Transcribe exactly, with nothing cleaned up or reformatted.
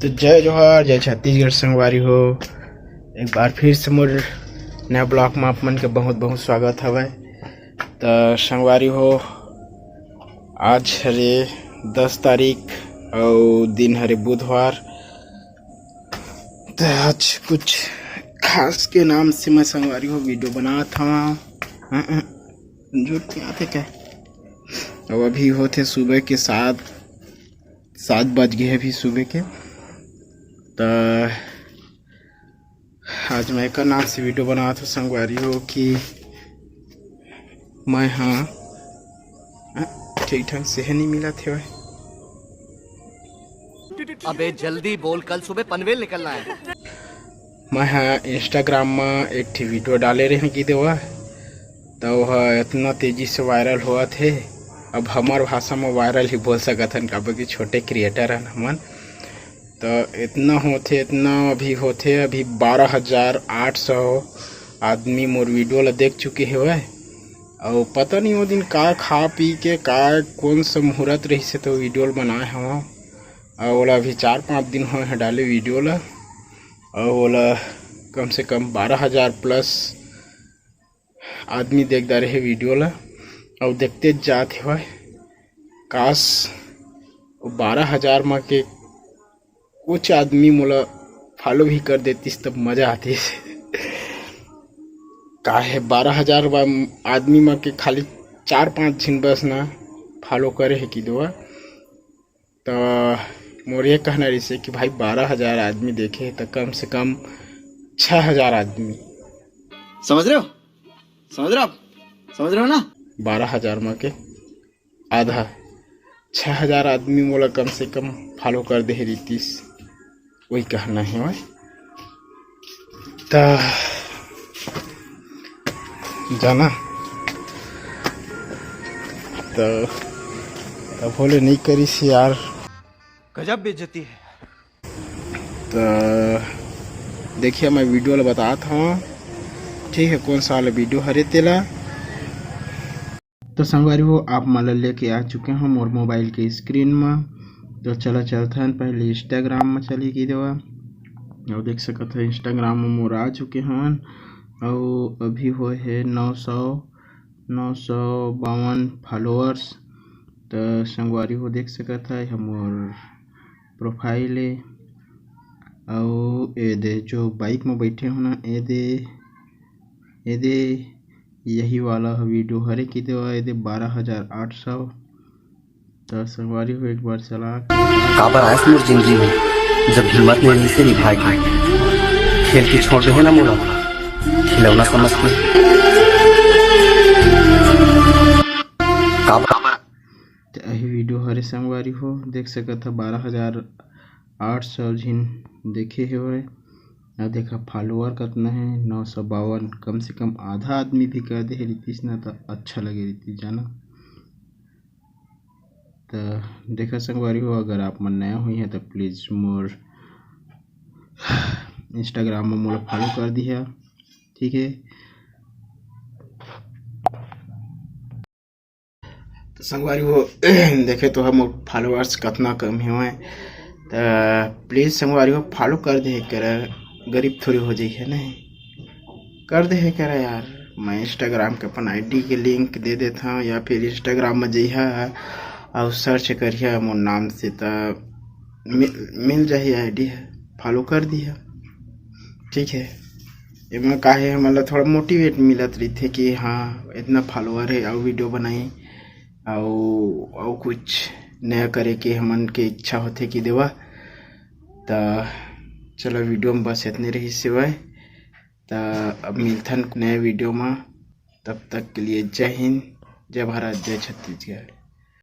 जय जोहार, जय छत्तीसगढ़ संगवारी हो। एक बार फिर से मोर नया ब्लॉग में आप मन के बहुत बहुत स्वागत हवय। त संगवारी हो, आज हरे दस तारीख अउ दिन हरे बुधवार। त आज कुछ खास के नाम से मैं संगवारी हो वीडियो बनात हवं। हं, हं, जोर के आथे क्या? अब अभी होथे सुबह के सात, सात बज गए अभी सुबह के। त आज मैं एकर नाम से वीडियो बनात हूँ संगवारी हो कि मैं हाँ, हाँ, ठीक ढंग से है नहीं मिला थे भाई। अबे जल्दी बोल, कल सुबह पनवेल निकलना है। मैं हाँ Instagram में एक ठी वीडियो डाले रहे कि देवा, त ओह इतना तेजी से वायरल होवत हे। अब हमर भाषा में वायरल ही बोल सकत हन, काबर कि छोटे क्रिएटर हन हमन। त इतना होथे, इतना अभी होथे, अभी बारह हजार आठ सौ आदमी मोर वीडियो ला देख चुके हवय। अउ पता नहीं वो दिन का खा पी के, का कौन सा मुहूर्त रहिस हे, तो वीडियो ला बनाए हवं। अउ ओला अभी चार पाँच दिन होए हे डाले वीडियो ला, अउ ओला कम से कम बारह हजार प्लस आदमी देख डारे हे वीडियो ला, अउ देखते जात हवय। काश, वो बारह हजार म के कुछ आदमी मोला फॉलो भी कर देतिस, तब मजा आतिस। काहे बारह हजार बा-, आदमी म के खाली चार पाँच झिन बस ना फॉलो करे हे कि देवा। त मोर ये कहना रहिसे कि भाई, बारह हजार आदमी देखे हे, त कम से कम छः हजार आदमी। समझ रहे हो? समझ रहे हो आप? समझ रहे हो ना? बारह हजार म के आधा, छः हजार आदमी मोला कम से कम फॉलो कर दे हे रितिस, वही कहना हे भाई। त जाना, त तब होले नहीं करिस यार। गजब बेइज्जती है। त देखिए, मैं वीडियो ला बतात हवं, ठीक है, कौन सा वाला वीडियो हरे तेला। तो संगवारी हो, आप मन ला लेके आ चुके हंव मोर मोबाइल के स्क्रीन म। तो चला चलथन, पहले Instagram म चली कि देवा। अउ देख सकत हो, Instagram म मोर आ चुके हवन। अउ अभी होए हे नौ सौ, नौ सौ बावन फॉलोअर्स। त संगवारी हो, देख सकत हो, ये मोर प्रोफाइल ए। अउ ए दे, जो बाइक म बैठे हो ना, ए दे, ए दे, यही वाला ह वीडियो हरे कि देवा, ए दे बारह हजार आठ सौ। त संगवारी हो, एक बार चला के काबर आयस मोर जिंदगी में, जब हिम्मत नहीं रही से निभाए के। खेल के छोड़ दे है ना मोला, खिलौना समझ के। काबर त यही वीडियो हरे संगवारी हो, देख सकत ह बारह हजार आठ सौ झिन देखे हेवय। अउ देखा फॉलोअर कतना हे, नौ सौ बावन। कम से कम आधा आदमी भी कर दे हे रितिस ना, त अच्छा लगे रितिस जाना। त देखा संगवारी हो, अगर आप मन नया हुई हैं त प्लीज मोर Instagram में मोला फॉलो कर दिहा, ठीक है। तो संगवारी हो, देखे तो हम फॉलोअर्स कतना कम हेवय, त प्लीज संगवारी हो फॉलो कर दे करा, गरीब थोड़ी हो जाइए नहीं, कर दे करा यार। मैं Instagram के अपन आईडी के लिंक दे देता हूँ, या फिर Instagram में जइहा अउ सर्च करिहा मोर नाम से, त मि-, मिल जाही आईडी है, फॉलो कर दिहा, ठीक है। एमा का हे, हमन ला थोड़ा मोटिवेट मिलत रहिथे कि हाँ, इतना फॉलोअर है, अउ वीडियो बनाई, अउ, अउ कुछ नया करे के हमन के इच्छा होथे कि देवा। त चलो, वीडियो में बस इतने रहिस हेवय। त अब मिलथन नया वीडियो में, तब तक के लिए जय हिंद, जय भारत, जय छत्तीसगढ़।